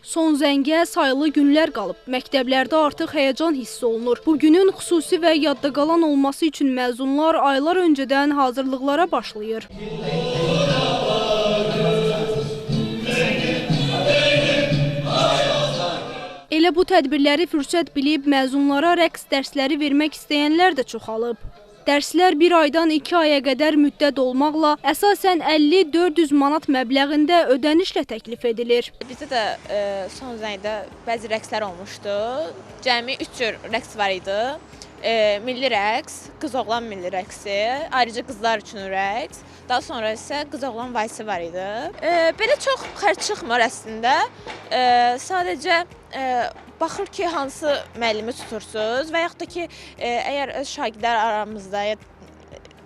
Son zəngə sayılı günlər qalıb. Məktəblərdə artıq həyəcan hiss olunur. Bu günün xüsusi və yadda qalan olması üçün məzunlar aylar öncədən hazırlıqlara başlayır. Elə bu tədbirləri fürsət bilib məzunlara rəqs dərsləri vermək istəyənlər də çoxalıb. Dərslər bir aydan 2 aya qədər müddət olmaqla əsasən 50-400 manat məbləğində ödənişlə təklif edilir. Bizdə də son zəngdə bəzi rəqslər olmuşdu. Cəmi 3 cür rəqs var idi. Milli rəqs, qız-oğlan milli rəqsi, ayrıca qızlar üçün rəqs, daha sonra isə qız-oğlan valsi var idi. Belə çox xərc çıxmır əslində. Sadəcə baxır ki, hansı müəllimi tutursunuz və yaxud da ki, əgər öz şagirdlər aramızda,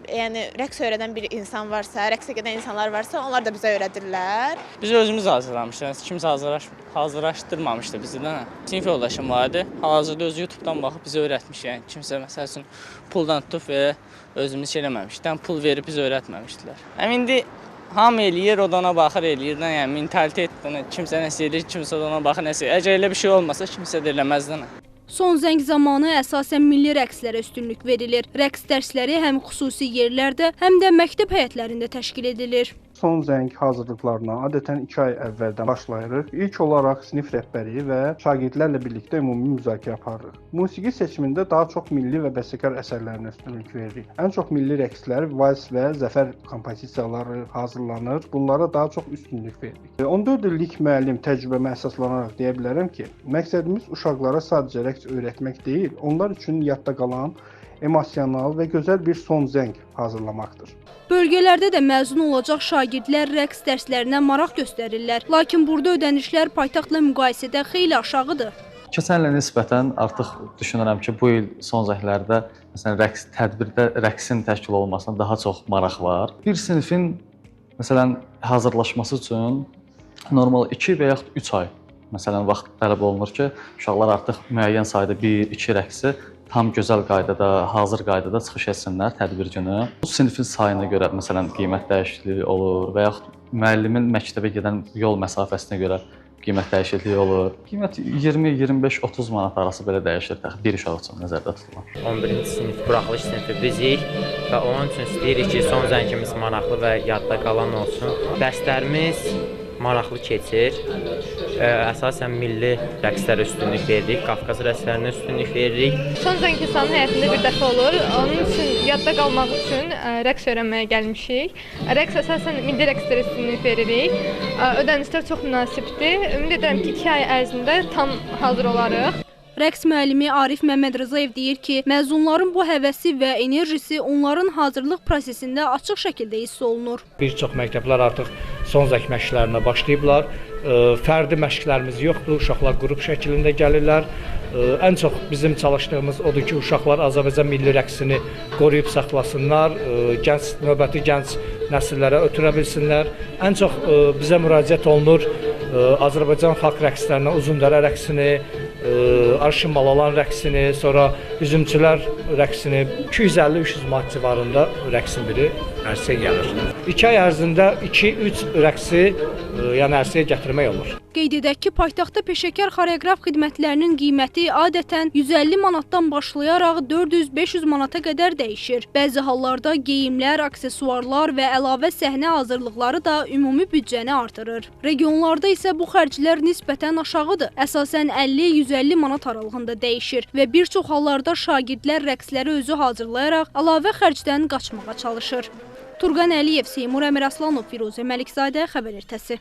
yəni rəqs öyrədən bir insan varsa, rəqsə gedən insanlar varsa, onlar da bizə öyrədirlər. Biz özümüz hazırlamışdıq, kimsə hazırlaşdırmamışdı bizi də. Sinif yoldaşım var idi, hal-hazırda özü YouTube-dan baxıb bizə öyrətmiş. Yəni kimsə məsəl üçün puldan tutub və özümüz şey eləməmişdik, pul verib bizə öyrətməmişdilər. Həm indi hamı eləyir, o da ona baxır, eləyir, yəni mentalitet, kimsə nəsə eləyir, kimsə də ona baxır, nəsə. Əgər elə bir şey olmasa, kimsə də eləməzdi. Son zəng zamanı əsasən milli rəqslərə üstünlük verilir. Rəqs dərsləri həm xüsusi yerlərdə, həm də məktəb həyətlərində təşkil edilir. Son zəng hazırlıqlarına adətən 2 ay əvvəldən başlayırıq. İlk olaraq sinif rəhbəri və şagirdlərlə birlikdə ümumi müzakirə aparırıq. Musiqi seçimində daha çox milli və bəstəkar əsərlərinə üstünlük veririk. Ən çox milli rəqslər, vals və zəfər kompozisiyaları hazırlanır. Bunlara daha çox üstünlük veririk. 14 illik müəllim təcrübəmə əsaslanaraq deyə bilərəm ki, məqsədimiz uşaqlara sadəcə rəqs öyrətmək deyil, onlar üçün yadda qalan, emosional və gözəl bir son zəng hazırlamaqdır. Bölgələrdə də məzun olacaq şagirdlər rəqs dərslərinə maraq göstərirlər. Lakin burada ödənişlər paytaxtla müqayisədə xeyli aşağıdır. Keçən ilə nisbətən artıq düşünürəm ki, bu il son zənglərdə məsələn rəqs tədbirdə rəqsin təşkil olunmasına daha çox maraq var. Bir sinifin məsələn hazırlaşması üçün normal 2 və yaxud 3 ay məsələn vaxt tələb olunur ki, uşaqlar artıq müəyyən sayda 1-2 rəqsi tam gözəl qaydada, hazır qaydada çıxış etsinlər tədbir günü. Bu sinifin sayına görə məsələn qiymət dəyişikliyi olur və yaxud müəllimin məktəbə gedən yol məsafəsinə görə qiymət dəyişikliyi olur. Qiymət 20, 25, 30 manat arası belə dəyişir bir uşaq üçün nəzərdə tutulan. 11-ci sinif buraxılış sinifi bizik və onun üçün istəyirik ki, son zəngimiz maraqlı və yadda qalan olsun. Dərslərimiz maraqlı keçir. Əsasən milli rəqslərə üstünlük veririk, Qafqaz rəqslərinə üstünlük veririk. Son zəng insanın həyatında bir dəfə olur. Onun üçün yadda qalmaq üçün rəqs öyrənməyə gəlmişik. Rəqs əsasən milli rəqslərə üstünlük veririk. Ödənişlər çox münasibdir. Ümid edirəm ki, 2 ay ərzində tam hazır olarıq. Rəqs müəllimi Arif Məmmədrzayev deyir ki, məzunların bu həvəsi və enerjisi onların hazırlıq prosesində açıq şəkildə hiss olunur. Bir çox məktəblər artıq son zəng məşqlərinə başlayıblar. Fərdi məşqlərimiz yoxdur, uşaqlar qrup şəklində gəlirlər. Ən çox bizim çalışdığımız odur ki, uşaqlar Azərbaycan milli rəqsini qoruyub saxlasınlar, gənc, növbəti gənc nəsillərə ötürə bilsinlər. Ən çox bizə müraciət olunur Azərbaycan xalq rəqslərinə, Uzundərə rəqsini, Arşın Malalan rəqsini, sonra Üzümçülər rəqsini, 250-300 manat civarında rəqsin biri ərsəyə gəlir. 2 ay ərzində 2-3 rəqsi yəni ərsəyə gətirmək olur. Qeyd edək ki, paytaxtda peşəkar xoreoqraf xidmətlərinin qiyməti adətən 150 manatdan başlayaraq 400-500 manata qədər dəyişir. Bəzi hallarda geyimlər, aksesuarlar və əlavə səhnə hazırlıqları da ümumi büdcəni artırır. Regionlarda isə bu xərclər nisbətən aşağıdır. Əsasən 50-150 manat aralığında dəyişir və bir çox hallarda şagirdlər rəqsləri özü hazırlayaraq əlavə xərcdən qaçmağa çalışır. Turqan Əliyev, Seymur Əmiraslanov, Firuzə Məlikzadə, Xəbər RT-si.